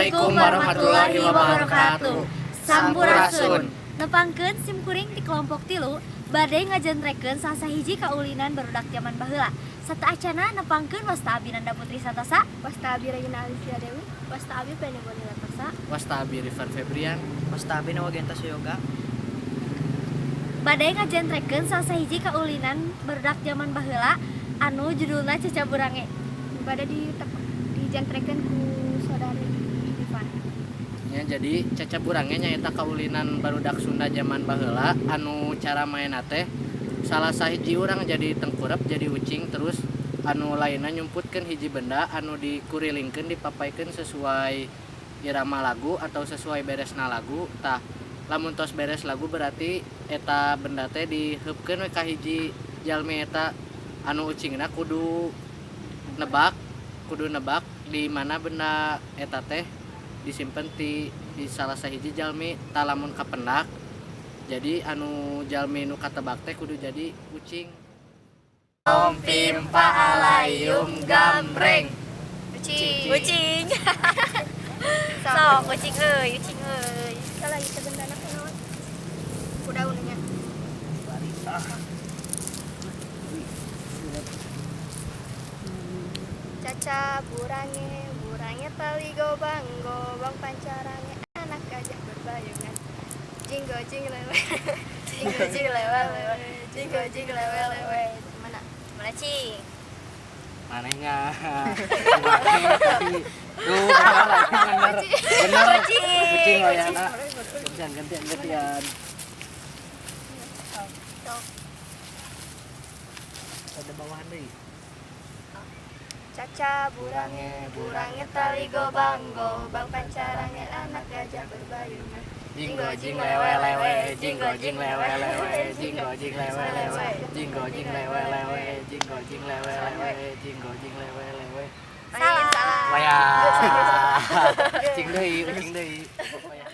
Assalamualaikum warahmatullahi wabarakatuh. Sampurasun. Nepangkeun sim kuring di kelompok 3 bade ngajentrekeun salah sahiji kaulinan barudak jaman baheula. Sateuacana nepangkeun, wasta abi Nanda Putri Santosa, Wasta abi Regina Alicia Dewi, wasta abi Penny Boni Latosa. Wasta abi Rifan Febrian. Wasta abi Nawagenta Suyoga. Bade ngajentrekeun salah sahiji kaulinan barudak jaman baheula anu judulna Caca Burange. Bade di dijentrekeun ku saudari Ivan. Ya, jadi Caca Burange nyaeta kaulinan barudak Sunda zaman baheula anu cara mainna teh salah sahiji urang jadi tengkurap, jadi ucing, terus anu lainna nyumputkeun hiji benda anu dikurilingkeun, dipapaikeun sesuai irama lagu atau sesuai beresna lagu. Tah, lamun tos beres lagu berarti eta benda teh diheupkeun we ka hiji jalmi. Eta anu ucingna kudu nebak di mana benda eta teh disimpen di salah sahiji jalmi. Tah, lamun kapendak, jadi anu jalmi nu katebak teh kudu jadi ucing. Pimpa alayum gambreng. Ucing. Ucing. Sok ucing euy, ucing euy. Salah ieu bendana kunaon? Ku daunnya. Caca burange, burange tali gobang, gobang pancarange, anak gajah berbayungan. Jinggo jing lewe, jinggo jing lewe lewe, jinggo jing lewe lewe. Mana? Mana, cing? Manehnya tapi tuh bener bener bener, ucing wayahna. Gantian, gantian, gantian. Ada bawahan deui. Caca burange, burange tali gobang, gobang pancarange, anak gajah berbayungan. Jinggo jing lewe lewe, jinggo jing lewe lewe, jinggo jing lewe lewe, jinggo jing lewe lewe, jinggo jing lewe lewe, jinggo jing lewe lewe. Salah. Salah. Wayah. Ucing deui, ucing deui. Wayah.